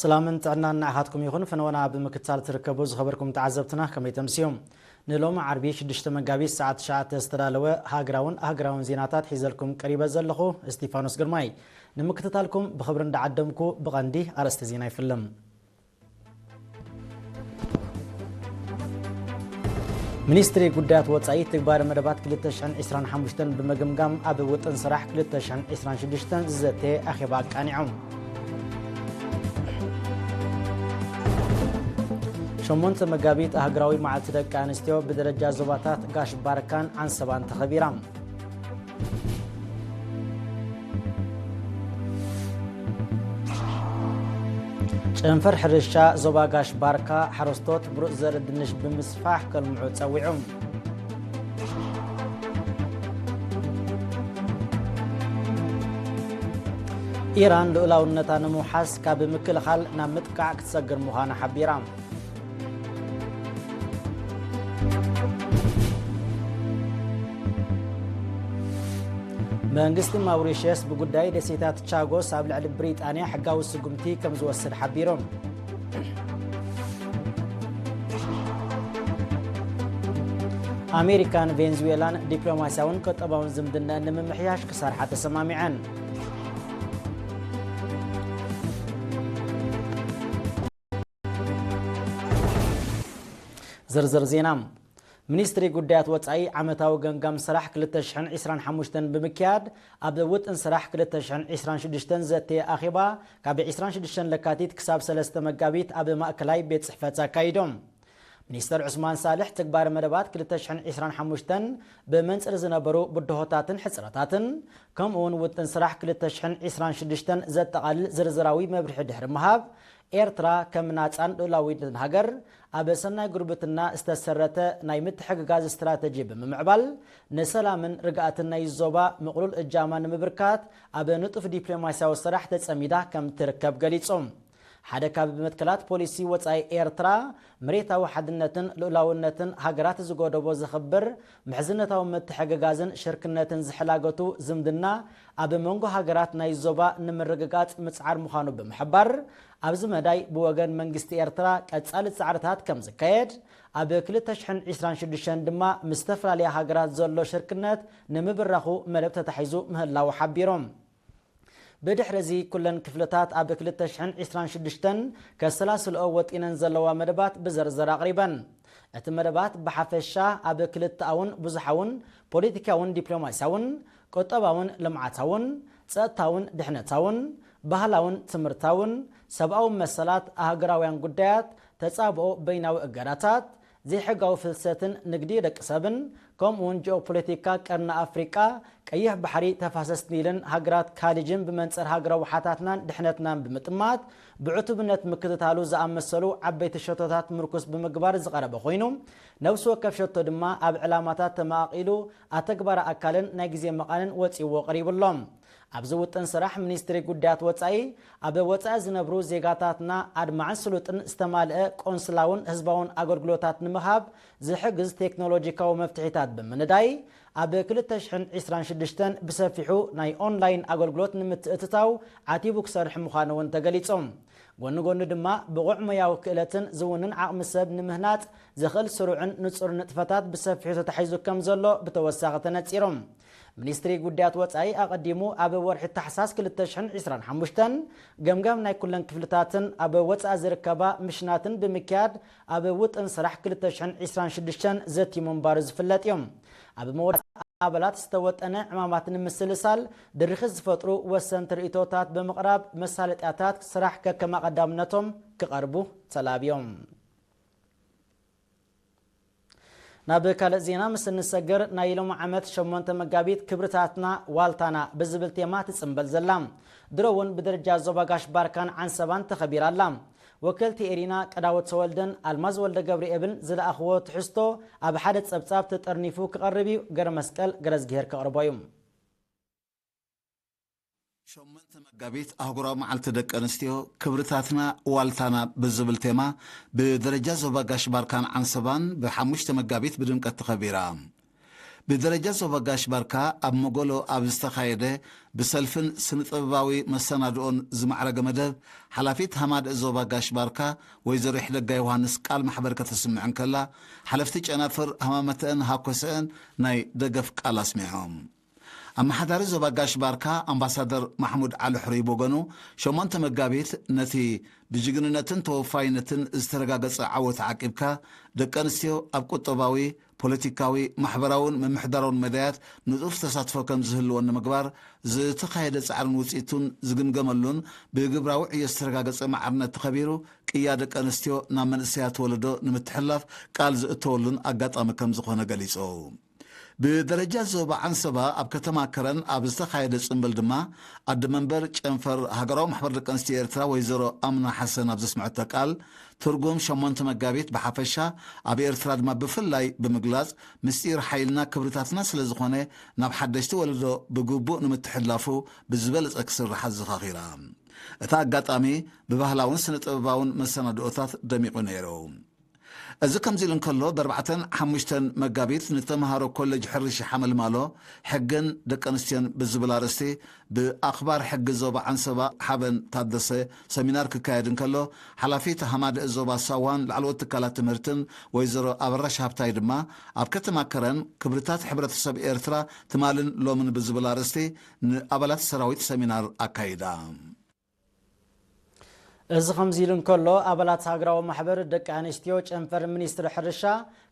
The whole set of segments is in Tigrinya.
ሰላምን ጥዕናን ንዓኻትኩም ይኹን። ፈነወና ብምክትታል ትርከቡ ዝኸበርኩም ተዓዘብትና ከመይ ተምስዮም? ንሎሚ ዓርቢ ሽዱሽተ መጋቢት ሰዓት ትሽዓተ ዝተዳለወ ሃገራውን ኣህጉራውን ዜናታት ሒዘልኩም ቀሪበ ዘለኹ እስቲፋኖስ ግርማይ። ንምክትታልኩም ብኽብሪ እንዳዓደምኩ ብቐንዲ ኣርእስቲ ዜና ይፍልም። ሚኒስትሪ ጉዳያት ወጻኢ ትግባረ መደባት ክልተ ሽሕን ዕስራን ሓሙሽተን ብምግምጋም ኣብ ውጥን ስራሕ ክልተ ሽሕን ዕስራን ሽዱሽተን ዝዘተ ኣኼባ ኣቃኒዖም። ሸሞንተ መጋቢት ኣህጉራዊ መዓልቲ ደቂ ኣንስትዮ ብደረጃ ዞባታት ጋሽ ባርካን ዓንሰባን ተኸቢራ። ጨንፈር ሕርሻ ዞባ ጋሽ ባርካ ሓረስቶት ምሩፅ ዘርኢ ድንሽ ብምስፋሕ ከልምዑ ፀዊዑ። ኢራን ልኡላውነታ ንምውሓስ ካብ ምክልኻል ናብ ምጥቃዕ ክትሰግር ምዃና ሓቢራ። መንግስቲ ማውሪሽየስ ብጉዳይ ደሴታት ቻጎስ ኣብ ልዕሊ ብሪጣንያ ሕጋዊ ስጉምቲ ከም ዝወስድ ሓቢሩ። ኣሜሪካን ቬንዙዌላን ዲፕሎማስያውን ቁጠባውን ዝምድናኣን ንምምሕያሽ ክሰርሓ ተሰማሚዐን። ዝርዝር ዜና። ሚኒስትሪ ጉዳያት ወጻኢ ዓመታዊ ገምጋም ስራሕ ክልተ ሽሕን ዕስራን ሓሙሽተን ብምክያድ፣ ኣብ ውጥን ስራሕ ክልተ ሽሕን ዕስራን ሽዱሽተን ዘተየ ኣኼባ ካብ ዕስራን ሽዱሽተን ለካቲት ክሳብ ሰለስተ መጋቢት ኣብ ማእከላይ ቤት ጽሕፈት ኣካይዶም። ሚኒስተር ዑስማን ሳልሕ ትግባረ መደባት ክልተ ሽሕን ዕስራን ሓሙሽተን ብመንጽር ዝነበሩ ብድሆታትን ሕጽረታትን፣ ከምኡ እውን ውጥን ስራሕ ክልተ ሽሕን ዕስራን ሽዱሽተን ዘጠቓልል ዝርዝራዊ መብርሒ ድሕሪ ምሃብ፣ ኤርትራ ከም ናጻን ልኡላዊትን ሃገር ኣብ ሰናይ ጉርብትና ዝተሰረተ ናይ ምትሕግጋዝ ስትራተጂ ብምምዕባል፣ ንሰላምን ርግኣትን ናይ ዞባ ምቕሉል እጃማ ንምብርካት ኣብ ንጡፍ ዲፕሎማስያዊ ስራሕ ተጸሚዳ ከም ትርከብ ገሊጹ። ሓደ ካብ መትከላት ፖሊሲ ወጻኢ ኤርትራ፣ መሬታዊ ሓድነትን ልኡላውነትን ሃገራት ዝጎደቦ ዘኽብር፣ ምሕዝነታዊ ምትሕግጋዝን ሽርክነትን ዝሕላገቱ ዝምድና ኣብ መንጎ ሃገራት ናይ ዞባ ንምርግጋጽ ምጽዓር ምዃኑ ብምሕባር፣ ኣብዚ መዳይ ብወገን መንግስቲ ኤርትራ ቀጻሊ ጻዕርታት ከም ዝካየድ፣ ኣብ ክልተ ሽሕን ዕስራን ሽዱሽተን ድማ ምስ ዝተፈላለያ ሃገራት ዘሎ ሽርክነት ንምብራኹ መደብ ተታሒዙ ምህላዉ ሓቢሮም። ብድሕሪ እዚ ኩለን ክፍልታት ኣብ ክልተ ሽሕን ዕስራን ሽዱሽተን ከሰላስልኦ ወጢነን ዘለዋ መደባት ብዝርዝር ኣቕሪበን። እቲ መደባት ብሓፈሻ ኣብ ክልተኣውን ብዙሓውን ፖለቲካውን ዲፕሎማስያውን ቁጠባውን ልምዓታውን ጸጥታውን ድሕነታውን ባህላውን ትምህርታውን ሰብኣዊ መሰላት ኣህጉራውያን ጉዳያት ተጻብኦ በይናዊ እገዳታት ዘይሕጋዊ ፍልሰትን ንግዲ ደቂ ሰብን ከምኡውን ጂኦፖለቲካ ቀርኒ ኣፍሪቃ ቀይሕ ባሕሪ ተፋሰስ ኒልን ሃገራት ካሊጅን ብመንጽር ሃገራዊ ሓታትናን ድሕነትናን ብምጥማት ብዕቱብነት ምክትታሉ ዝኣመሰሉ ዓበይቲ ሸቶታት ምርኩስ ብምግባር ዝቐረበ ኮይኑ ነብሲ ወከፍ ሸቶ ድማ ኣብ ዕላማታት ተመቓቒሉ ኣተግባሪ ኣካልን ናይ ግዜ መቓንን ወጺዎ ቀሪቡ ኣሎ። ኣብዚ ውጥን ስራሕ ሚኒስትሪ ጉዳያት ወጻኢ ኣብ ወጻኢ ዝነብሩ ዜጋታትና ኣድማዕን ስሉጥን ዝተማልአ ቆንስላውን ህዝባውን ኣገልግሎታት ንምሃብ ዝሕግዝ ቴክኖሎጂካዊ መፍትሒታት ብምንዳይ ኣብ ክልተ ሽሕን ዕስራን ሽዱሽተን ብሰፊሑ ናይ ኦንላይን ኣገልግሎት ንምትእትታው ዓቲቡ ክሰርሕ ምዃኑ እውን ተገሊጹ። ጎኒ ጎኒ ድማ ብቑዕ ሞያዊ ክእለትን ዝውንን ዓቕሚ ሰብ ንምህናጽ ዘኽእል ስሩዕን ንጹር ንጥፈታት ብሰፊሑ ተታሒዙ ከም ዘሎ ብተወሳኺ ተነጺሩ። ሚኒስትሪ ጉዳያት ወጻኢ ኣቐዲሙ ኣብ ወርሒ ታሕሳስ ክልተ ሽሕን ዕስራን ሓሙሽተን ገምጋም ናይ ኩለን ክፍልታትን ኣብ ወጻኢ ዝርከባ ምሽናትን ብምክያድ ኣብ ውጥን ስራሕ ክልተ ሽሕን ዕስራን ሽዱሽተን ዘቲ ምንባሩ ዝፍለጥ እዩ። ኣብ መወዳእታ ኣባላት ዝተወጠነ ዕማማት ንምስልሳል ድርኺት ዝፈጥሩ ወሰንቲ ርእይቶታት ብምቕራብ መሳለጥያታት ስራሕ ከከም ኣቐዳምነቶም ክቐርቡ ተላብዮም። ናብ ካልእ ዜና ምስ እንሰግር ናይ ሎሚ ዓመት ሸሞንተ መጋቢት ክብርታትና ዋልታና ብዝብል ቴማ ትጽንበል ዘላ ድሮ እውን ብደረጃ ዞባ ጋሽ ባርካን ዓንሰባን ተኸቢራ ኣላ። ወከልቲ ኤሪና ቀዳወት ተወልደን ኣልማዝ ወልደ ገብርኤብን ዝለኣኽዎ ትሕዝቶ ኣብ ሓደ ጸብጻብ ተጠርኒፉ ክቐርብ እዩ። ገረ መስቀል ገረዝግሄር ከቕርቦ እዩ። ሸሞንተ መጋቢት ኣህጉራዊ መዓልቲ ደቂ ኣንስትዮ ክብርታትና ዋልታና ብዝብል ቴማ ብደረጃ ዞባ ጋሽ ባርካን ዓንሰባን ብሓሙሽተ መጋቢት ብድምቀት ተኸቢራ። ብደረጃ ዞባ ጋሽ ባርካ ኣብ መጎሎ ኣብ ዝተኻየደ ብሰልፍን ስነ-ጥበባዊ መሰናድኦን ዝማዕረገ መደብ፣ ሓላፊት ሃማደእ ዞባ ጋሽ ባርካ ወይዘሮ ይሕደጋ ዮሃንስ ቃል ማሕበር ከተስምዕ እንከላ፣ ሓለፍቲ ጨናፍር ሃማመተአን ሃኮሰአን ናይ ደገፍ ቃል ኣስሚዖም። ኣመሓዳሪ ዞባ ጋሽ ባርካ ኣምባሳደር ማሕሙድ ዓሊ ሕሩይ ብወገኑ፣ ሸሞንተ መጋቢት ነቲ ብጅግንነትን ተወፋይነትን ዝተረጋገጸ ዓወት ዓቂብካ፣ ደቂ ኣንስትዮ ኣብ ቁጠባዊ፣ ፖለቲካዊ፣ ማሕበራውን ምምሕዳራውን መዳያት ንጡፍ ተሳትፎ ከም ዝህልወን ንምግባር ዝተኻየደ ጻዕርን ውጽኢቱን ዝግምገመሉን ብግብራዊ ዕዮ ዝተረጋገጸ ማዕርነት ተኸቢሩ፣ ቅያ ደቂ ኣንስትዮ ናብ መንእሰያት ወለዶ ንምትሕልላፍ ቃል ዝእተወሉን ኣጋጣሚ ከም ዝኾነ ገሊጹ። ብደረጃ ዞባ ዓንሰባ ኣብ ከተማ ከረን ኣብ ዝተኻየደ ጽምብል ድማ፣ ኣደ መንበር ጨንፈር ሃገራዊ ማሕበር ደቂ ኣንስትዮ ኤርትራ ወይዘሮ ኣምና ሓሰን ኣብ ዘስምዐቶ ቃል፣ ትርጉም ሸሞንተ መጋቢት ብሓፈሻ፣ ኣብ ኤርትራ ድማ ብፍላይ ብምግላጽ፣ ምስጢር ሓይልና ክብርታትና ስለ ዝኾነ፣ ናብ ሓደሽቲ ወለዶ ብግቡእ ንምትሕልላፉ ብዝበለጸ ክስራሕ ኣዘኻኺራ። እቲ ኣጋጣሚ ብባህላውን ስነ-ጥበባውን መሰናድኦታት ደሚቑ ነይሩ። እዚ ከምዚ ኢሉ እንከሎ፣ ብኣርባዕተን ሓሙሽተን መጋቢት ንተምሃሮ ኮሌጅ ሕርሻ ሓመልማሎ፣ ሕግን ደቂ ኣንስትዮን ብዝብል ኣርእስቲ ብኣኽባር ሕጊ ዞባ ዓንሰባ ሓበን ታደሰ ሰሚናር ክካየድ እንከሎ፣ ሓላፊት ሃማደእ ዞባ ሳዋን ላዕለዎት ትካላት ትምህርትን ወይዘሮ ኣበራሽ ሃብታይ ድማ ኣብ ከተማ ከረን ክብርታት ሕብረተሰብ ኤርትራ ትማልን ሎምን ብዝብል ኣርእስቲ ንኣባላት ሰራዊት ሰሚናር ኣካይዳ። እዚ ከምዚ ኢሉ እንከሎ፣ ኣባላት ሃገራዊ ማሕበር ደቂ ኣንስትዮ ጨንፈር ሚኒስትሪ ሕርሻ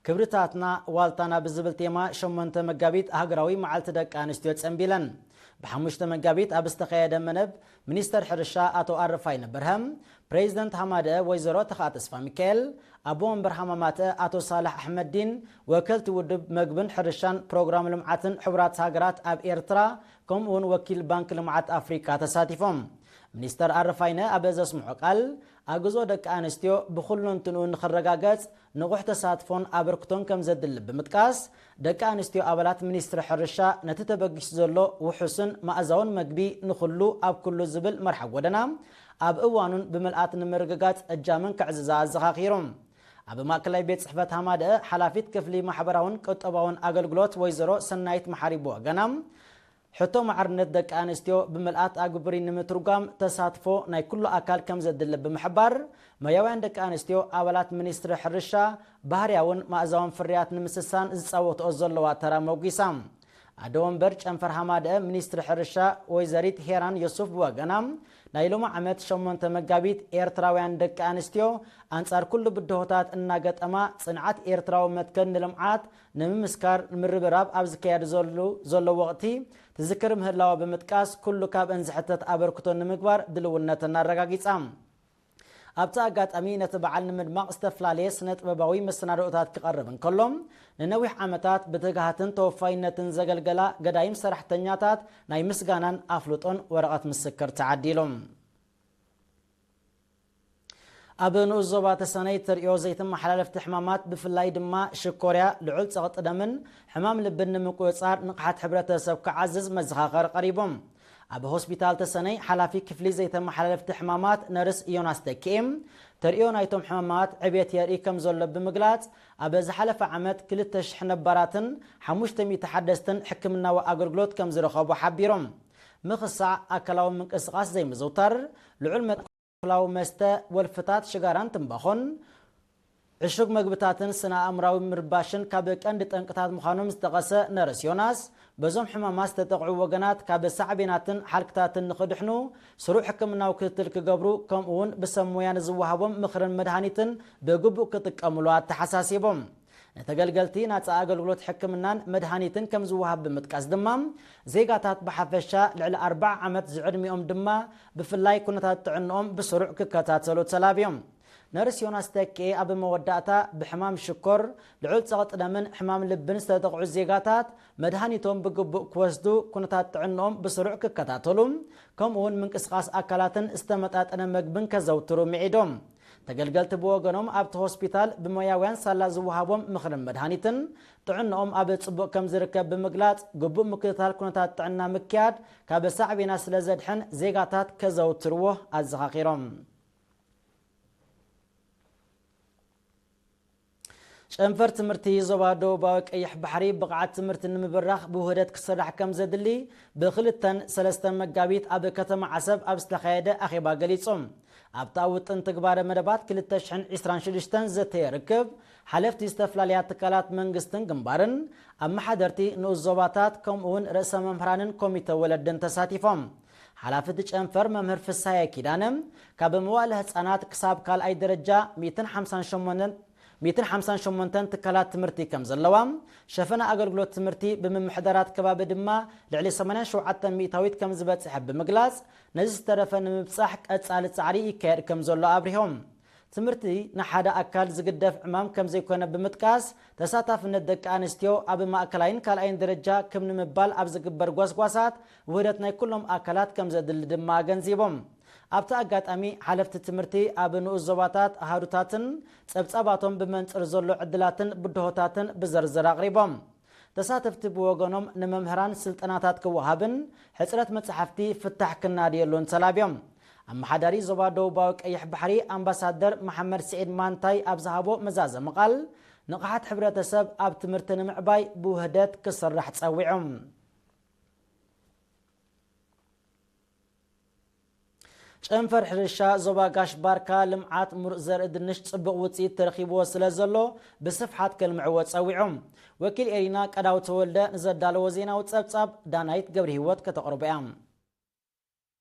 ክብርታትና ዋልታና ብዝብል ቴማ ሸሞንተ መጋቢት ሃገራዊ መዓልቲ ደቂ ኣንስትዮ ጸንቢለን። ብሓሙሽተ መጋቢት ኣብ ዝተኻየደ መደብ፣ ሚኒስተር ሕርሻ ኣቶ ኣረፋይነ በርሀ፣ ፕሬዚደንት ሃማደአ ወይዘሮ ተኽኣ ተስፋ ሚካኤል፣ ኣቦ ወንበር ሃማማተ ኣቶ ሳልሕ ኣሕመዲን፣ ወከልቲ ውድብ መግብን ሕርሻን ፕሮግራም ልምዓትን ሕቡራት ሃገራት ኣብ ኤርትራ፣ ከምኡ እውን ወኪል ባንክ ልምዓት ኣፍሪካ ተሳቲፎም። ሚኒስተር ኣረፋይነ ኣብ ዘስምዖ ቃል፣ ኣግዞ ደቂ ኣንስትዮ ብኹለንትንኡ ንኽረጋገጽ ንቑሕ ተሳትፎን ኣበርክቶን ከም ዘድሊ ብምጥቃስ፣ ደቂ ኣንስትዮ ኣባላት ሚኒስትሪ ሕርሻ ነቲ ተበጊሱ ዘሎ ውሑስን መኣዛውን መግቢ ንኹሉ ኣብ ኩሉ ዝብል መርሓ ጎደና ኣብ እዋኑን ብምልኣት ንምርግጋጽ እጃመን ከዕዝዛ ኣዘኻኺሩ። ኣብ ማእከላይ ቤት ጽሕፈት ሃማደአ ሓላፊት ክፍሊ ማሕበራውን ቁጠባውን ኣገልግሎት ወይዘሮ ሰናይት መሓሪ ብወገና፣ ሕቶ ማዕርነት ደቂ ኣንስትዮ ብምልኣት ኣግብሪ ንምትርጓም ተሳትፎ ናይ ኩሉ ኣካል ከም ዘድሊ ብምሕባር፣ ሞያውያን ደቂ ኣንስትዮ ኣባላት ሚኒስትሪ ሕርሻ ባህርያውን መኣዛውን ፍርያት ንምስሳን ዝጻወትኦ ዘለዋ ተራ መጒሳ። ኣደ ወንበር ጨንፈር ሃማደአ ሚኒስትሪ ሕርሻ ወይዘሪት ሄራን ዮሱፍ ብወገና፣ ናይ ሎሚ ዓመት ሸሞንተ መጋቢት ኤርትራውያን ደቂ ኣንስትዮ ኣንጻር ኩሉ ብድሆታት እናገጠማ ጽንዓት ኤርትራዊ መትከል ንልምዓት ንምምስካር ምርብራብ ኣብ ዝካየድ ዘሉ-፣ ዘሎ ወቕቲ ትዝክር ምህላዋ ብምጥቃስ፣ ኩሉ ካብአን ዝሕተት ኣበርክቶ ንምግባር ድልውነተን ኣረጋጊጻ። ኣብቲ ኣጋጣሚ ነቲ በዓል ንምድማቕ ዝተፈላለየ ስነ ጥበባዊ መሰናድኦታት ክቐርብ እንከሎ፣ ንነዊሕ ዓመታት ብትግሃትን ተወፋይነትን ዘገልገላ ገዳይም ሰራሕተኛታት ናይ ምስጋናን ኣፍልጦን ወረቐት ምስክር ተዓዲሉ። ኣብ ንኡስ ዞባ ተሰነይ ተርእዮ ዘይተመሓላለፍቲ ሕማማት፣ ብፍላይ ድማ ሽኮርያ፣ ልዑል ጸቕጢ ደምን ሕማም ልብን ንምቁጽጻር ንቕሓት ሕብረተሰብ ክዓዝዝ መዘኻኸሪ ቀሪቡ። ኣብ ሆስፒታል ተሰነይ ሓላፊ ክፍሊ ዘይተመሓላለፍቲ ሕማማት ነርስ ዮናስ ተኪኤ፣ ተርእዮ ናይቶም ሕማማት ዕብየት የርኢ ከም ዘሎ ብምግላጽ፣ ኣብ ዝሓለፈ ዓመት ክልተ ሽሕ ነባራትን ሓሙሽተ ሚእቲ ሓደስትን ሕክምናዊ ኣገልግሎት ከም ዝረኸቡ ሓቢሮም። ምኽሳዕ ኣካላዊ ምንቅስቓስ ዘይምዝውታር፣ ልዑል መጠን ኣልኮላዊ መስተ፣ ወልፍታት፣ ሽጋራን ትምባኾን፣ ዕሹግ መግብታትን ስነ ኣእምራዊ ምርባሽን ካብ ቀንዲ ጠንቅታት ምዃኖም ዝጠቐሰ ነርስ ዮናስ፣ በዞም ሕማማት ዝተጠቕዑ ወገናት ካብ ሳዕቤናትን ሓልክታትን ንኽድሕኑ ስሩዕ ሕክምናዊ ክትትል ክገብሩ፣ ከምኡ እውን ብሰብ ሞያ ንዝወሃቦም ምኽርን መድሃኒትን ብግቡእ ክጥቀምሉ ኣተሓሳሲቦም። ንተገልገልቲ ናጻ ኣገልግሎት ሕክምናን መድሃኒትን ከም ዝወሃብ ብምጥቃስ ድማ፣ ዜጋታት ብሓፈሻ ልዕሊ ኣርብዓ ዓመት ዝዕድሚኦም ድማ ብፍላይ ኩነታት ጥዕንኦም ብስሩዕ ክከታተሉ ተላብዮም። ነርስ ዮናስ ተኬ ኣብ መወዳእታ፣ ብሕማም ሽኮር፣ ልዑል ጸቕጢ ደምን ሕማም ልብን ዝተጠቕዑ ዜጋታት መድሃኒቶም ብግቡእ ክወስዱ፣ ኩነታት ጥዕንኦም ብስሩዕ ክከታተሉ፣ ከምኡውን ምንቅስቓስ ኣካላትን ዝተመጣጠነ መግብን ከዘውትሩ ምዒዶም። ተገልገልቲ ብወገኖም፣ ኣብቲ ሆስፒታል ብሞያውያን ሳላ ዝወሃቦም ምኽርን መድሃኒትን ጥዕንኦም ኣብ ጽቡቕ ከም ዝርከብ ብምግላጽ፣ ግቡእ ምክትታል ኩነታት ጥዕና ምክያድ ካብ ሳዕቤና ስለ ዘድሕን ዜጋታት ከዘውትርዎ ኣዘኻኺሮም። ጨንፈር ትምህርቲ ዞባ ደቡባዊ ቀይሕ ባሕሪ ብቕዓት ትምህርቲ ንምብራኽ ብውህደት ክስራሕ ከም ዘድሊ ብክልተን ሰለስተን መጋቢት ኣብ ከተማ ዓሰብ ኣብ ዝተኻየደ ኣኼባ ገሊጹ። ኣብታ ውጥን ትግባረ መደባት ክልተ ሽሕን ዕስራን ሽዱሽተን ዘተየ ርክብ፣ ሓለፍቲ ዝተፈላለያ ትካላት መንግስትን ግንባርን፣ ኣመሓደርቲ ንኡስ ዞባታት፣ ከምኡ እውን ርእሰ መምህራንን ኮሚተ ወለድን ተሳቲፎም። ሓላፊ እቲ ጨንፈር መምህር ፍሳየ ኪዳነ፣ ካብ መዋእለ ህጻናት ክሳብ ካልኣይ ደረጃ ሚእትን ሓምሳን ሸሞንተን ሚእትን ሓምሳን ሸሞንተን ትካላት ትምህርቲ ከም ዘለዋ፣ ሸፈና ኣገልግሎት ትምህርቲ ብምምሕዳራት ከባቢ ድማ ልዕሊ ሰማንያን ሸውዓተን ሚእታዊት ከም ዝበጽሐ ብምግላጽ፣ ነዚ ዝተረፈ ንምብጻሕ ቀጻሊ ጻዕሪ ይካየድ ከም ዘሎ ኣብሪሆም። ትምህርቲ ንሓደ ኣካል ዝግደፍ ዕማም ከም ዘይኮነ ብምጥቃስ፣ ተሳታፍነት ደቂ ኣንስትዮ ኣብ ማእከላይን ካልኣይን ደረጃ ክም ንምባል ኣብ ዝግበር ጓስጓሳት ውህደት ናይ ኩሎም ኣካላት ከም ዘድሊ ድማ ኣገንዚቦም። ኣብቲ ኣጋጣሚ፣ ሓለፍቲ ትምህርቲ ኣብ ንኡስ ዞባታት ኣሃዱታትን ጸብጻባቶም ብመንጽር ዘሎ ዕድላትን ብድሆታትን ብዝርዝር ኣቕሪቦም። ተሳተፍቲ ብወገኖም፣ ንመምህራን ስልጠናታት ክወሃብን ሕጽረት መጻሕፍቲ ፍታሕ ክናድየሉን ተላብዮም። ኣመሓዳሪ ዞባ ደቡባዊ ቀይሕ ባሕሪ ኣምባሳደር መሓመድ ስዒድ ማንታይ ኣብ ዝሃቦ መዛዘሚ ቃል፣ ንቕሓት ሕብረተሰብ ኣብ ትምህርቲ ንምዕባይ ብውህደት ክስራሕ ጸዊዖም። ጨንፈር ሕርሻ ዞባ ጋሽ ባርካ፣ ልምዓት ምሩፅ ዘርኢ ድንሽ ፅቡቕ ውፅኢት ተረኺብዎ ስለ ዘሎ፣ ብስፍሓት ከልምዕዎ ፀዊዑ። ወኪል ኤሪና ቀዳው ተወልደ ንዘዳለዎ ዜናዊ ፀብፃብ፣ ዳናይት ገብረ ህይወት ከተቕርቦ እያ።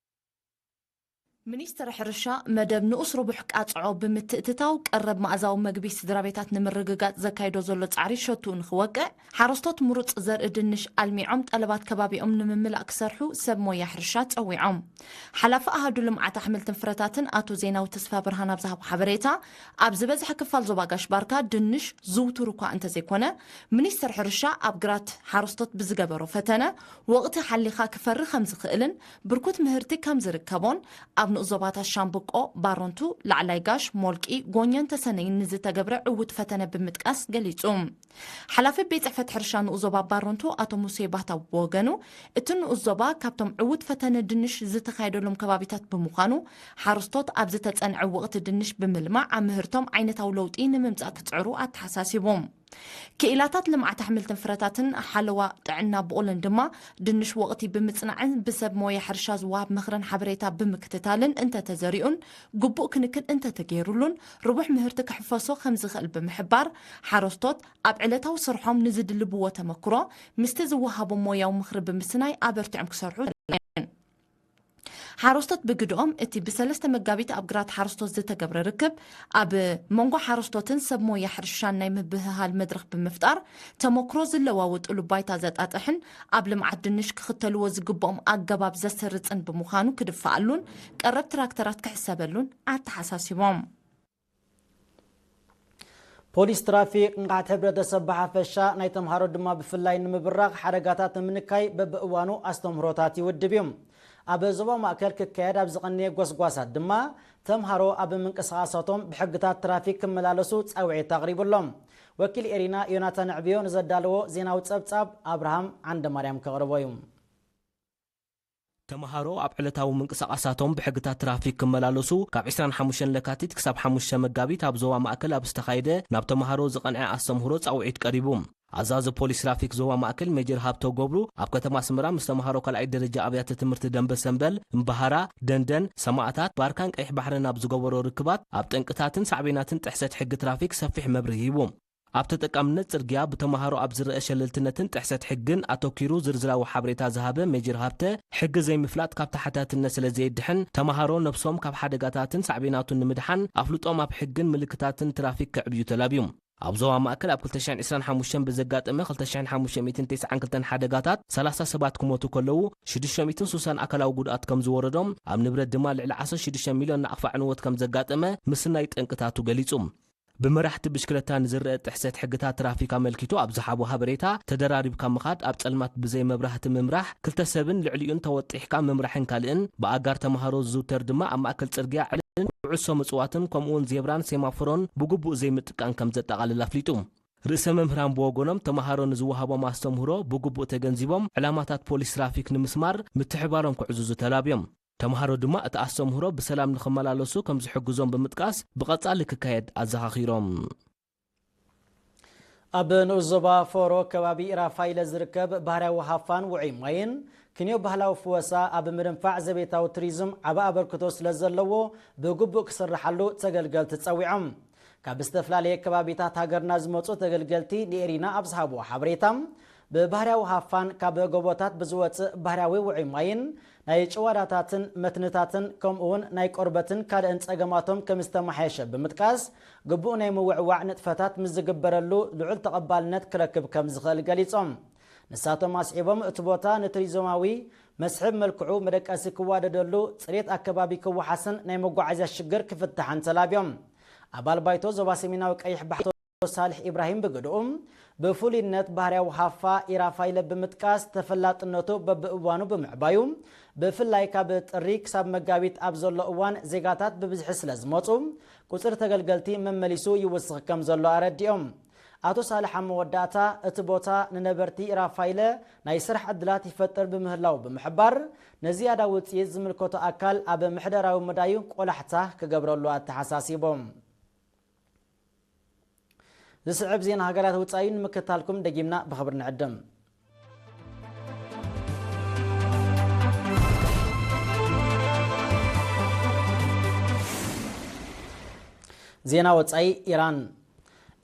ሚኒስትሪ ሕርሻ፣ መደብ ንኡስ ርቡሕ ቃጽዖ ብምትእትታው፣ ቀረብ መኣዛዊ መግቢ ስድራ ቤታት ንምርግጋጽ ዘካይዶ ዘሎ ጻዕሪ ሸቱኡ ንኽወቅዕ፣ ሓረስቶት ምሩጽ ዘርኢ ድንሽ ኣልሚዖም ጠለባት ከባቢኦም ንምምላእ ክሰርሑ ሰብ ሞያ ሕርሻ ጸዊዖም። ሓላፊ ኣሃዱ ልምዓት ኣሕምልትን ፍረታትን ኣቶ ዜናዊ ተስፋ ብርሃን ኣብ ዝሃቦ ሓበሬታ፣ ኣብ ዝበዝሐ ክፋል ዞባ ጋሽ ባርካ ድንሽ ዝውቱር እኳ እንተዘይኮነ፣ ሚኒስትሪ ሕርሻ ኣብ ግራት ሓረስቶት ብዝገበሮ ፈተነ፣ ወቕቲ ሓሊኻ ክፈሪ ከም ዝኽእልን ብርኩት ምህርቲ ከም ዝርከቦን፣ ኣብ ንኡስ ዞባታት ሻምብቆ፣ ባረንቱ፣ ላዕላይ ጋሽ፣ ሞልቂ፣ ጎኘን ተሰነይን ንዝተገብረ ዕዉት ፈተነ ብምጥቃስ ገሊጹ። ሓላፊ ቤት ጽሕፈት ሕርሻ ንኡስ ዞባ ባረንቱ ኣቶ ሙሴ ባህታ ብወገኑ፣ እቲ ንኡስ ዞባ ካብቶም ዕዉት ፈተነ ድንሽ ዝተኻየደሎም ከባቢታት ብምዃኑ፣ ሓረስቶት ኣብ ዝተጸንዐ ወቕቲ ድንሽ ብምልማዕ ኣብ ምህርቶም ዓይነታዊ ለውጢ ንምምጻእ ክጽዕሩ ኣተሓሳሲቡ። ክኢላታት ልምዓት ኣሕምልትን ፍረታትን ሓለዋ ጥዕና ብቑልን ድማ፣ ድንሽ ወቕቲ ብምጽናዕን ብሰብ ሞያ ሕርሻ ዝወሃብ ምኽርን ሓበሬታ ብምክትታልን እንተተዘሪኡን ግቡእ ክንክን እንተተገይሩሉን፣ ርቡሕ ምህርቲ ክሕፈሶ ከም ዝኽእል ብምሕባር፣ ሓረስቶት ኣብ ዕለታዊ ስርሖም ንዝድልብዎ ተመክሮ ምስቲ ዝወሃቦም ሞያዊ ምኽሪ ብምስናይ ኣበርቲዖም ክሰርሑ ሓረስቶት ብግድኦም፣ እቲ ብሰለስተ መጋቢት ኣብ ግራት ሓረስቶት ዝተገብረ ርክብ፣ ኣብ መንጎ ሓረስቶትን ሰብ ሞያ ሕርሻን ናይ ምብህሃል መድረኽ ብምፍጣር፣ ተመክሮ ዝለዋወጥሉ ባይታ ዘጣጥሕን ኣብ ልምዓት ድንሽ ክኽተልዎ ዝግብኦም ኣገባብ ዘሰርጽን ብምዃኑ ክድፈኣሉን ቀረብ ትራክተራት ክሕሰበሉን ኣተሓሳሲቦም። ፖሊስ ትራፊክ ንቕሓት ሕብረተሰብ ብሓፈሻ፣ ናይ ተምሃሮ ድማ ብፍላይ ንምብራኽ ሓደጋታት ንምንካይ በብእዋኑ ኣስተምህሮታት ይውድብ እዩ። ኣብ ዞባ ማእከል ክካየድ ኣብ ዝቐነየ ጎስጓሳት ድማ፣ ተምሃሮ ኣብ ምንቅስቓሳቶም ብሕግታት ትራፊክ ክመላለሱ ጻውዒት ኣቕሪቡሎም። ወኪል ኤሪና ዮናታን ዕብዮ ንዘዳለዎ ዜናዊ ጸብጻብ፣ ኣብርሃም ዓንደማርያም ከቕርቦ እዩ። ተምሃሮ ኣብ ዕለታዊ ምንቅስቓሳቶም ብሕግታት ትራፊክ ክመላለሱ፣ ካብ ዕስራን ሓሙሽተን ለካቲት ክሳብ ሓሙሽተ መጋቢት ኣብ ዞባ ማእከል ኣብ ዝተኻየደ ናብ ተምሃሮ ዝቐንዐ ኣስተምህሮ ጻውዒት ቀሪቡ። ኣዛዚ ፖሊስ ትራፊክ ዞባ ማእከል ሜጀር ሃብተው ገብሩ፣ ኣብ ከተማ ኣስመራ ምስ ተምሃሮ ካልኣይ ደረጃ ኣብያተ ትምህርቲ ደንበ ሰምበል፣ እምበሃራ፣ ደንደን፣ ሰማእታት፣ ባርካን ቀይሕ ባሕርን ኣብ ዝገበሮ ርክባት፣ ኣብ ጠንቅታትን ሳዕቤናትን ጥሕሰት ሕጊ ትራፊክ ሰፊሕ መብርሂ ሂቡ። ኣብ ተጠቃምነት ጽርግያ ብተምሃሮ ኣብ ዝረአ ሸለልትነትን ጥሕሰት ሕግን ኣተኲሩ ዝርዝራዊ ሓበሬታ ዝሃበ ሜጀር ሃብተ፣ ሕጊ ዘይምፍላጥ ካብ ተሓታትነት ስለ ዘየድሕን፣ ተምሃሮ ነብሶም ካብ ሓደጋታትን ሳዕቤናቱን ንምድሓን፣ ኣፍልጦም ኣብ ሕግን ምልክታትን ትራፊክ ከዕብዩ ተላብዩ። ኣብ ዞባ ማእከል ኣብ ክልተ ሽሕን ዕስራን ሓሙሽተን ብዘጋጠመ ክልተ ሽሕን ሓሙሽተ ሚእትን ተስዓን ክልተን ሓደጋታት፣ ሰላሳ ሰባት ክሞቱ ከለዉ፣ ሽዱሽተ ሚእትን ሱሳን ኣካላዊ ጉድኣት ከም ዝወረዶም፣ ኣብ ንብረት ድማ ልዕሊ ዓሰርተ ሽዱሽተ ሚልዮን ናቕፋ ዕንወት ከም ዘጋጠመ ምስናይ ጠንቅታቱ ገሊጹ። ብመራሕቲ ብሽክለታ ንዝረአ ጥሕሰት ሕግታት ትራፊክ ኣመልኪቱ ኣብ ዝሃቦ ሓበሬታ፣ ተደራሪብካ ምኻድ፣ ኣብ ጸልማት ብዘይ መብራህቲ ምምራሕ፣ ክልተ ሰብን ልዕሊኡን ተወጢሕካ ምምራሕን ካልእን፣ ብኣጋር ተምሃሮ ዝዝውተር ድማ ኣብ ማእከል ጽርግያ ዕልልን ኩዕሶ ምጽዋትን፣ ከምኡ'ውን ዜብራን ሴማፎሮን ብግቡእ ዘይምጥቃም ከም ዘጠቓልል ኣፍሊጡ። ርእሰ መምህራን ብወገኖም፣ ተምሃሮ ንዝወሃቦም ኣስተምህሮ ብግቡእ ተገንዚቦም፣ ዕላማታት ፖሊስ ትራፊክ ንምስማር ምትሕብባሮም ክዕዝዙ ተላብዮም። ተምሃሮ ድማ እቲ ኣስተምህሮ ብሰላም ንኽመላለሱ ከም ዝሕግዞም ብምጥቃስ፣ ብቐጻሊ ክካየድ ኣዘኻኺሮም። ኣብ ንኡስ ዞባ ፎሮ ከባቢ ራፋይለ ዝርከብ ባህርያዊ ሃፋን ውዑይ ማይን ክንዮ ባህላዊ ፍወሳ ኣብ ምድንፋዕ ዘቤታዊ ቱሪዝም ዓቢ ኣበርክቶ ስለ ዘለዎ ብግቡእ ክስርሓሉ ተገልገልቲ ጸዊዖም። ካብ ዝተፈላለየ ከባቢታት ሃገርና ዝመጹ ተገልገልቲ ንኤሪና ኣብ ዝሃብዎ ሓበሬታ፣ ብባህርያዊ ሃፋን ካብ ጎቦታት ብዝወጽእ ባህርያዊ ውዑይ ማይን ናይ ጭዋዳታትን መትንታትን ከምኡውን ናይ ቆርበትን ካልእን ጸገማቶም ከም ዝተመሓየሸ ብምጥቃስ፣ ግቡእ ናይ ምውዕዋዕ ንጥፈታት ምስ ዝግበረሉ ልዑል ተቐባልነት ክረክብ ከም ዝኽእል ገሊጾም። ንሳቶም ኣስዒቦም፣ እቲ ቦታ ንቱሪዝማዊ መስሕብ መልክዑ መደቀሲ ክዋደደሉ፣ ጽሬት ኣከባቢ ክወሓስን ናይ መጓዓዝያ ሽግር ክፍታሕን ተላብዮም። ኣባል ባይቶ ዞባ ሰሜናዊ ቀይሕ ባሕቶ ሳልሕ ኢብራሂም ብግድኡ፣ ብፍሉይነት ባህርያዊ ሃፋ ኢራፋይለ ብምጥቃስ፣ ተፈላጥነቱ በብእዋኑ ብምዕባዩ፣ ብፍላይ ካብ ጥሪ ክሳብ መጋቢት ኣብ ዘሎ እዋን ዜጋታት ብብዝሒ ስለ ዝመጹ፣ ቁጽሪ ተገልገልቲ መመሊሱ ይውስኽ ከም ዘሎ ኣረዲኦም። ኣቶ ሳልሕ ኣብ መወዳእታ፣ እቲ ቦታ ንነበርቲ ኢራፋይለ ናይ ስራሕ ዕድላት ይፈጥር ብምህላው ብምሕባር፣ ንዝያዳ ውጽኢት ዝምልከቶ ኣካል ኣብ ምሕደራዊ መዳዩ ቆላሕታ ክገብረሉ ኣተሓሳሲቦም። ዝስዕብ ዜና ሃገራት ወጻኢ ንምክትታልኩም ደጊምና ብኽብሪ ንዕድም። ዜና ወጻኢ። ኢራን።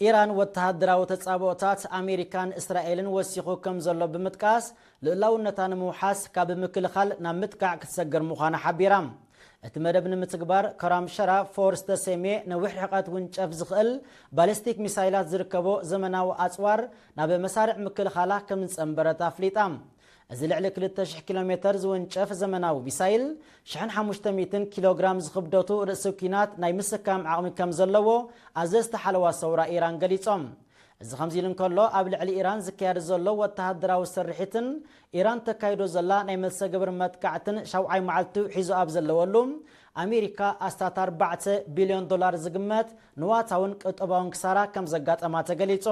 ኢራን ወተሃደራዊ ተጻብኦታት ኣሜሪካን እስራኤልን ወሲኹ ከም ዘሎ ብምጥቃስ፣ ልኡላውነታ ንምውሓስ ካብ ምክልኻል ናብ ምጥቃዕ ክትሰግር ምዃና ሓቢራ። እቲ መደብ ንምትግባር፣ ከራም ሸራ ፎር ዝተሰምየ ነዊሕ ርሕቀት ውንጨፍ ዝኽእል ባሊስቲክ ሚሳይላት ዝርከቦ ዘመናዊ ኣጽዋር ናብ መሳርዕ ምክልኻላ ከም ዝጸንበረት ኣፍሊጣ። እዚ ልዕሊ ክልተ ሽሕ ኪሎ ሜተር ዝውንጨፍ ዘመናዊ ሚሳይል፣ ሽሕን ሓሙሽተ ሚእትን ኪሎ ግራም ዝኽብደቱ ርእሲ ኲናት ናይ ምስካም ዓቕሚ ከም ዘለዎ ኣዘዝቲ ሓለዋ ሰውራ ኢራን ገሊጾም። እዚ ከምዚ ኢሉ እንከሎ፣ ኣብ ልዕሊ ኢራን ዝካየድ ዘሎ ወተሃደራዊ ስርሒትን ኢራን ተካይዶ ዘላ ናይ መልሰ ግብሪ መጥቃዕትን ሻውዓይ መዓልቱ ሒዙ ኣብ ዘለወሉ፣ ኣሜሪካ ኣስታት ኣርባዕተ ቢልዮን ዶላር ዝግመት ንዋታውን ቁጠባውን ክሳራ ከም ዘጋጠማ ተገሊጹ።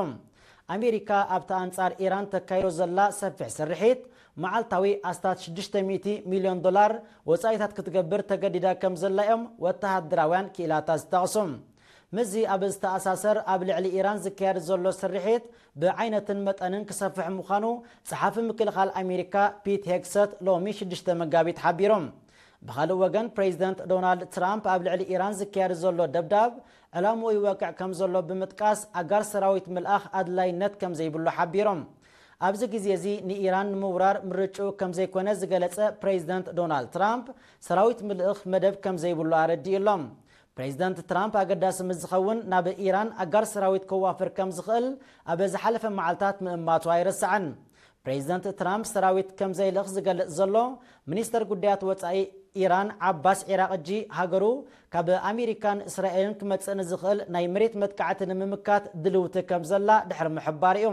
ኣሜሪካ ኣብቲ ኣንጻር ኢራን ተካይዶ ዘላ ሰፊሕ ስርሒት፣ መዓልታዊ ኣስታት ሽዱሽተ ሚእቲ ሚልዮን ዶላር ወጻኢታት ክትገብር ተገዲዳ ከም ዘላ እዮም ወተሃደራውያን ክኢላታት ዝጠቕሱ። ምስዚ ኣብ ዝተኣሳሰር፣ ኣብ ልዕሊ ኢራን ዝካየድ ዘሎ ስርሒት ብዓይነትን መጠንን ክሰፍሕ ምዃኑ ጸሓፊ ምክልኻል ኣሜሪካ ፒት ሄግሰት ሎሚ ሽዱሽተ መጋቢት ሓቢሮም። ብኻልእ ወገን፣ ፕሬዚደንት ዶናልድ ትራምፕ ኣብ ልዕሊ ኢራን ዝካየድ ዘሎ ደብዳብ ዕላምኡ ይወቅዕ ከም ዘሎ ብምጥቃስ፣ ኣጋር ሰራዊት ምልኣኽ ኣድላይነት ከም ዘይብሉ ሓቢሮም። ኣብዚ ግዜ እዚ ንኢራን ንምውራር ምርጭኡ ከም ዘይኮነ ዝገለጸ ፕሬዚደንት ዶናልድ ትራምፕ፣ ሰራዊት ምልእኽ መደብ ከም ዘይብሉ ኣረዲኡ ኣሎ። ፕሬዚደንት ትራምፕ ኣገዳሲ ምስ ዝኸውን፣ ናብ ኢራን ኣጋር ሰራዊት ከዋፍር ከም ዝኽእል ኣብ ዝሓለፈ መዓልታት ምእማቱ ኣይርሳዕን። ፕሬዚደንት ትራምፕ ሰራዊት ከም ዘይልእኽ ዝገልጽ ዘሎ ሚኒስተር ጉዳያት ወጻኢ ኢራን ዓባስ ዒራቕጂ፣ ሃገሩ ካብ ኣሜሪካን እስራኤልን ክመጽእ ንዝኽእል ናይ መሬት መጥቃዕቲ ንምምካት ድልውቲ ከም ዘላ ድሕሪ ምሕባር እዩ።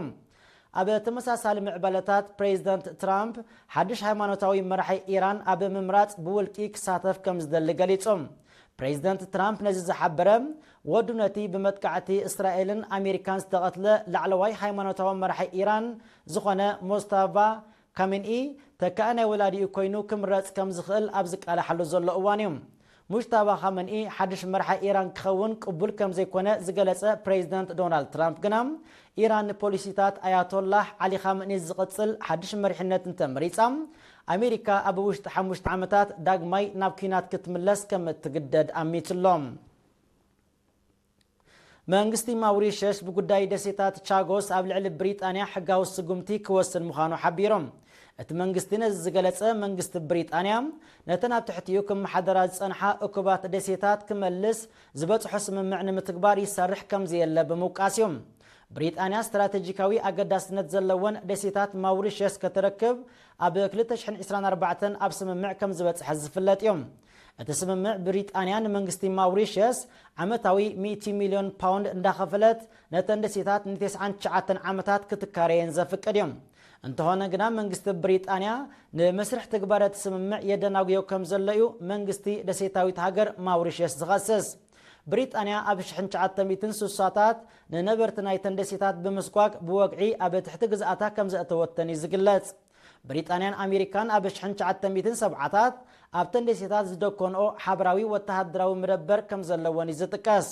ኣብ ተመሳሳሊ ምዕባለታት፣ ፕሬዚደንት ትራምፕ ሓድሽ ሃይማኖታዊ መራሒ ኢራን ኣብ ምምራጽ ብውልቂ ክሳተፍ ከም ዝደሊ ገሊጹ። ፕሬዚደንት ትራምፕ ነዚ ዝሓበረ፣ ወዱ ነቲ ብመጥቃዕቲ እስራኤልን ኣሜሪካን ዝተቐትለ ላዕለዋይ ሃይማኖታዊ መራሒ ኢራን ዝኾነ ሞስታቫ ካሜንኢ ተካኢ ናይ ወላዲኡ ኮይኑ ክምረጽ ከም ዝኽእል ኣብ ዝቃላሓሉ ዘሎ እዋን እዩ። ሙጅታባ ካመንኢ ሓድሽ መራሒ ኢራን ክኸውን ቅቡል ከም ዘይኮነ ዝገለጸ ፕሬዚደንት ዶናልድ ትራምፕ ግና፣ ኢራን ንፖሊሲታት ኣያቶላህ ዓሊ ካመንኢ ዝቕጽል ሓድሽ መሪሕነት እንተመሪጻ፣ ኣሜሪካ ኣብ ውሽጢ ሓሙሽተ ዓመታት ዳግማይ ናብ ኲናት ክትምለስ ከም እትግደድ ኣሚትሎ። መንግስቲ ማውሪሸስ ብጉዳይ ደሴታት ቻጎስ ኣብ ልዕሊ ብሪጣንያ ሕጋዊ ስጉምቲ ክወስድ ምዃኑ ሓቢሮም። እቲ መንግስቲ ነዚ ዝገለጸ፣ መንግስቲ ብሪጣንያ ነተን ኣብ ትሕቲኡ ክመሓደራ ዝጸንሓ እኩባት ደሴታት ክመልስ ዝበጽሖ ስምምዕ ንምትግባር ይሰርሕ ከም ዘየለ ብምውቃስ እዩ። ብሪጣንያ ስትራቴጂካዊ ኣገዳስነት ዘለወን ደሴታት ማውሪሸስ ከተረክብ ኣብ ክልተ ሽሕን ዕስራን ኣርባዕተን ኣብ ስምምዕ ከም ዝበጽሐ ዝፍለጥ እዩ። እቲ ስምምዕ፣ ብሪጣንያ ንመንግስቲ ማውሪሸስ ዓመታዊ ሚእቲ ሚልዮን ፓውንድ እንዳኸፈለት፣ ነተን ደሴታት ንተስዓን ትሽዓተን ዓመታት ክትካረየን ዘፍቅድ እዩ። እንተኾነ ግና፣ መንግስቲ ብሪጣንያ ንመስርሕ ትግባረ እቲ ስምምዕ የደናጉዮ ከም ዘሎ እዩ መንግስቲ ደሴታዊት ሃገር ማውሪሸስ ዝኸስስ። ብሪጣንያ ኣብ ሽሕን ትሽዓተ ሚእትን ስሳታት ንነበርቲ ናይተን ደሴታት ብምስጓግ ብወግዒ ኣብ ትሕቲ ግዝኣታ ከም ዘእተወተን እዩ ዝግለጽ። ብሪጣንያን ኣሜሪካን ኣብ ሽሕን ትሽዓተ ሚእትን ሰብዓታት ኣብተን ደሴታት ዝደኮንኦ ሓበራዊ ወተሃደራዊ መደበር ከም ዘለወን እዩ ዝጥቀስ።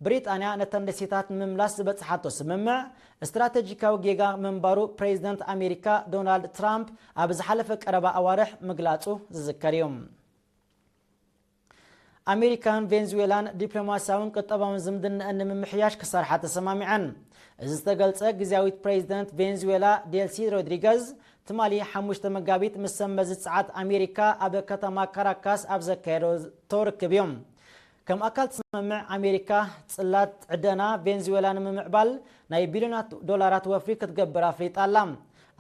ብሪጣንያ ነተን ደሴታት ንምምላስ ዝበጽሓቶ ስምምዕ ስትራተጂካዊ ጌጋ ምንባሩ ፕሬዚደንት ኣሜሪካ ዶናልድ ትራምፕ ኣብ ዝሓለፈ ቀረባ ኣዋርሕ ምግላጹ ዝዝከር እዩ። ኣሜሪካን ቬንዙዌላን ዲፕሎማሲያውን ቁጠባውን ዝምድናኣን ንምምሕያሽ ክሰርሓ ተሰማሚዐን። እዚ ዝተገልጸ ግዝያዊት ፕሬዚደንት ቬንዙዌላ ዴልሲ ሮድሪገዝ ትማሊ ሓሙሽተ መጋቢት ምስ ሰመዚ ጸዓት ኣሜሪካ ኣብ ከተማ ካራካስ ኣብ ዘካየዶ ተወርክብ እዮም። ከም ኣካል ስምምዕ ኣሜሪካ ጽላት ዕደና ቬንዙዌላ ንምምዕባል ናይ ቢልዮናት ዶላራት ወፍሪ ክትገብር ኣፍሊጣ ኣላ።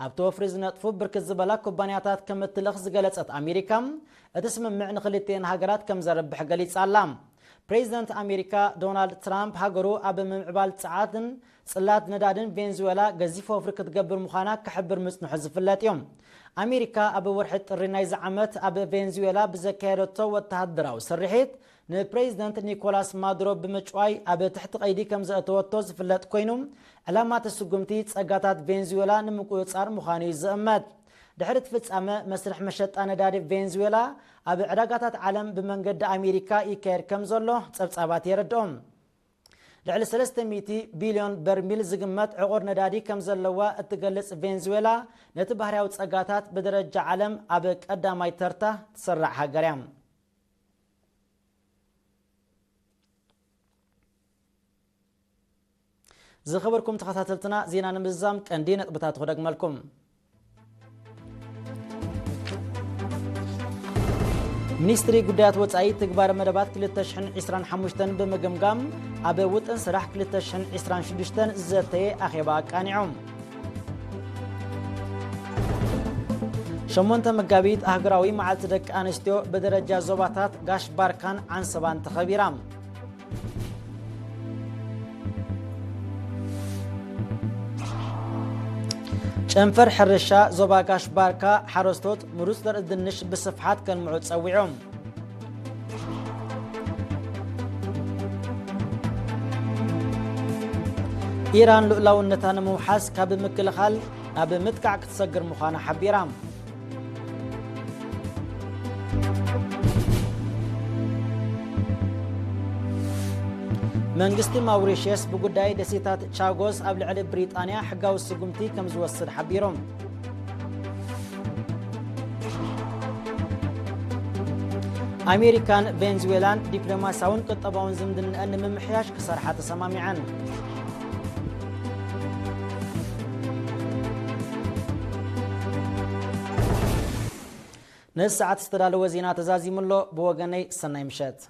ኣብቲ ወፍሪ ዝነጥፉ ብርክት ዝበላ ኩባንያታት ከም እትልእኽ ዝገለጸት ኣሜሪካ እቲ ስምምዕ ንክልቲኤን ሃገራት ከም ዘርብሕ ገሊጻ ኣላ። ፕሬዚደንት ኣሜሪካ ዶናልድ ትራምፕ ሃገሩ ኣብ ምምዕባል ጸዓትን ጽላት ነዳድን ቬንዙዌላ ገዚፍ ወፍሪ ክትገብር ምዃና ክሕብር ምጽንሑ ዝፍለጥ እዩ። ኣሜሪካ ኣብ ወርሒ ጥሪ ናይዚ ዓመት ኣብ ቬንዙዌላ ብዘካየደቶ ወተሃደራዊ ስርሒት ንፕሬዚደንት ኒኮላስ ማዱሮ ብምጭዋይ ኣብ ትሕቲ ቀይዲ ከም ዘእተወቶ ዝፍለጥ ኮይኑ ዕላማ እቲ ስጉምቲ ጸጋታት ቬንዙዌላ ንምቁጽጻር ምዃኑ እዩ ዝእመት። ድሕሪ እቲ ፍጻመ መስርሕ መሸጣ ነዳዲ ቬንዙዌላ ኣብ ዕዳጋታት ዓለም ብመንገዲ ኣሜሪካ ይካየድ ከም ዘሎ ጸብጻባት የረድኦም። ልዕሊ ሰለስተ ሚእቲ ቢልዮን በርሚል ዝግመት ዕቑር ነዳዲ ከም ዘለዋ እትገልጽ ቬንዙዌላ ነቲ ባህርያዊ ጸጋታት ብደረጃ ዓለም ኣብ ቀዳማይ ተርታ ትስራዕ ሃገር እያ። ዝኸበርኩም ተኸታተልትና ዜና ንምዝዛም ቀንዲ ነጥብታት ክደግመልኩም። ሚኒስትሪ ጉዳያት ወጻኢ ትግባረ መደባት ክልተ ሽሕን ዕስራን ሓሙሽተን ብምግምጋም ኣብ ውጥን ስራሕ ክልተ ሽሕን ዕስራን ሽዱሽተን ዝዘተየ ኣኼባ ኣቃኒዑ። ሸሞንተ መጋቢት ኣህጉራዊ መዓልቲ ደቂ ኣንስትዮ ብደረጃ ዞባታት ጋሽ ባርካን ዓንሰባን ተኸቢራ። ጨንፈር ሕርሻ ዞባ ጋሽ ባርካ ሓረስቶት ምሩፅ ዘርኢ ድንሽ ብስፍሓት ከልምዑ ፀዊዑ። ኢራን ልኡላውነታ ንምውሓስ ካብ ምክልኻል ናብ ምጥቃዕ ክትሰግር ምዃና ሓቢራ። መንግስቲ ማውሪሽየስ ብጉዳይ ደሴታት ቻጎስ ኣብ ልዕሊ ብሪጣንያ ሕጋዊ ስጉምቲ ከም ዝወስድ ሓቢሩ። ኣሜሪካን ቬንዙዌላን ዲፕሎማሲያውን ቁጠባውን ዝምድናኣን ንምምሕያሽ ክሰርሓ ተሰማሚዐን። ነዚ ሰዓት ዝተዳለወ ዜና ተዛዚሙ ኣሎ። ብወገነይ ሰናይ ምሸት።